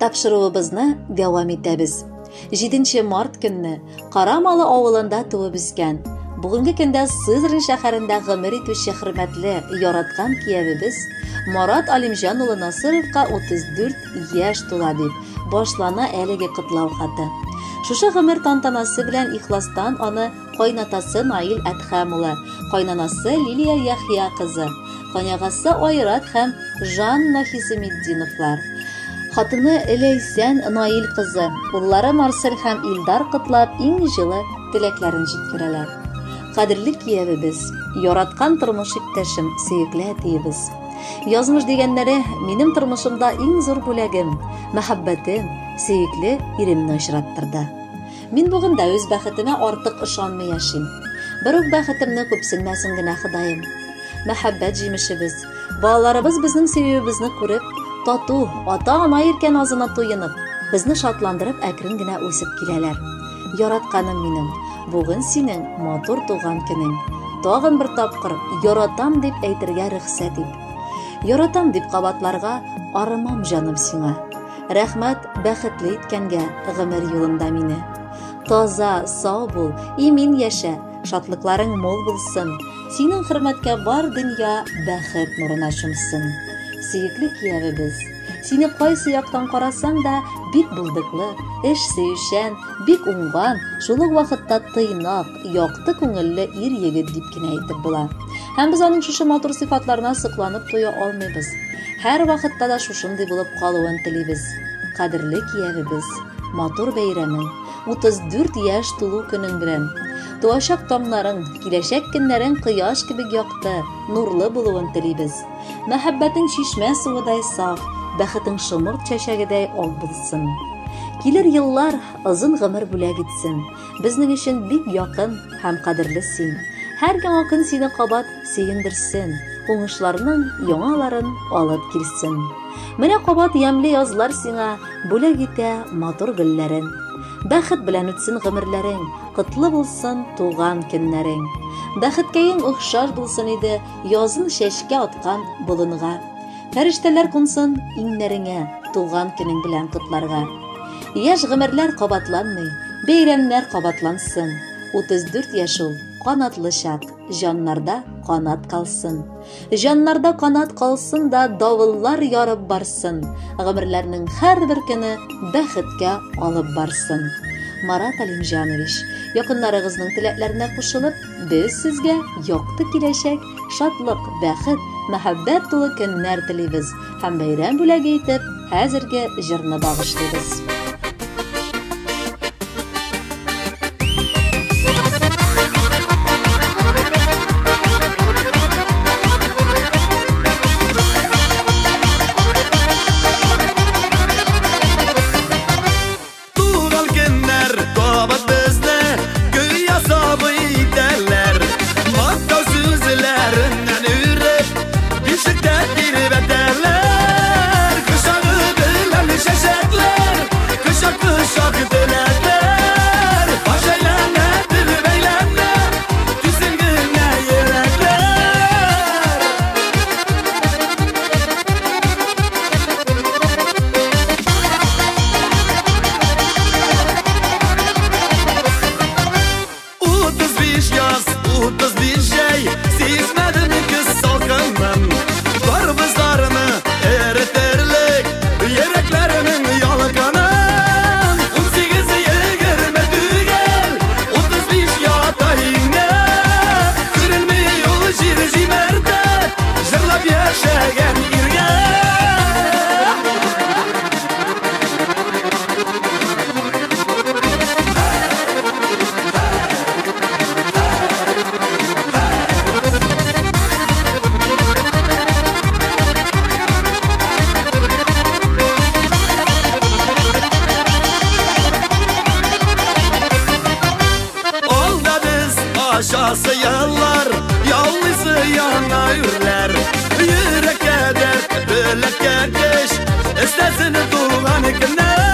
Тапшыруыбызны дәвам итәбез. 7 март көнне Карамалы авылында туып үскән, бүгенге көндә Сызрань шәһәрендә гомер итүче хөрмәтле, яраткан киявебез Марат Алимҗан улы Насыровка 34 яшь тула дип башлана әлеге котлау хаты. Шушы гомер тантанасы белән ихластан аны кайнатасы Наил Әдхәм улы, кайнанасы Лилия Яхья кызы, кайнагасы Айрат һәм Жанна Хисаметдиновлар, хатыны Ләйсән Наил кызы, уллары Марсель һәм Илдар котлап иң җылы теләкләрен җиткерәләр. Кадерле киявебез, яраткан тормыш иптәшем, сөекле әтиебез. Язмыш дигәннәре минем тормышымда иң зур бүләгем, мәхәббәтем, сөекле иремне очраттырды. Мин бүген дә үз бәхетемә артык ышанмый яшим. Бер үк бәхетемне күпсенмәсен генә Ходаем. Мәхәббәт җимешебез, балаларыбыз безнең сөюебезне күреп, тату, ата-ана иркә назына туенып, безне шатландырып әкрен генә үсеп киләләр. Яратканым минем, бүген синең матур туган көнең. Тагын бер тапкыр яратам дип әйтергә рөхсәт ит. Яратам дип кабатларга арымам җаным сиңа. Рәхмәт бәхетле иткәнгә гомер юлында мине. Таза, сау бул, имин яшә, шатлыкларың мул булсын. Синең хөрмәткә бар дөнья бәхет нурына чумсын. Сөекле киявебез, сине кайсы яктан карасаң да, бик булдыклы, эш сөючән, бик уңган, шул ук вакытта тыйнак, якты күңелле ир-егет дип кенә әйтеп була. Һәм без аның шушы матур сыйфатларына сокланып туя алмыйбыз. Һәр вакытта да шушындый булып калуын телибез. Кадерле киявебез, матур бәйрәмең, 34 яшь тулу көнең белән. Туачак таңнарың, киләчәк көннәрең кояш кебек якты, нурлы булуын телибез. Мәхәббәтең чишмә суыдай саф, бәхетең шомырт чәчәгедәй ак булсын. Килер еллар озын гомер бүләк итсен. Безнең өчен бик якын һәм кадерле син. Һәр яңа көн сине кабат сөендерсен, уңышларның яңаларын алып килсен. Менә кабат ямьле язлар сиңа бүләк итә матур гөлләрен. Бәхет белән үтсен гомерләрең, котлы булсын туган көннәрең. Бәхеткәең охшаш булсын иде язын чәчкә аткан болынга. Фәрештәләр кунсын иңнәреңә туган көнең белән котларга. Яшь гомерләр кабатланмый, бәйрәмнәр кабатлансын. 34 яшь ул, канатлы чак, җаннарда канат калсын. Җаннарда канат калсын да давыллар ярып барсын. Гомерләрнең һәрбер көне бәхеткә алып барсын. Марат Алимҗанович, якыннарыгызның теләкләренә кушылып, без сезгә якты киләчәк, шатлык, бәхет, мәхәббәт тулы көннәр телибез һәм бәйрәм бүләге итеп хәзерге җырны багышлыйбыз. Туган көннәр кабат безне гүя сабый итәләр. Мактау сүзләреннән үреп, бишектә тирбәтәләр. Кочагы белән чәчәкләр, кочак-кочак теләкләр. Баш әйләнә, тел бәйләнә, түзсен генә йөрәкләр. 35 яз, 35 җәй, сизмәдем көз салкынын. Карбызларны эретерлек, йөрәкләрнең ялкынын. 18 20 түгел, 35 ята иңнә. Күренми ул җир җимәрдә, җырлап яшәгән иргә. Алда без ашасы еллар, яулыйсы яңа үрләр. Йөрәккә дәрт, беләккә көч, эстәсен туган көннәр.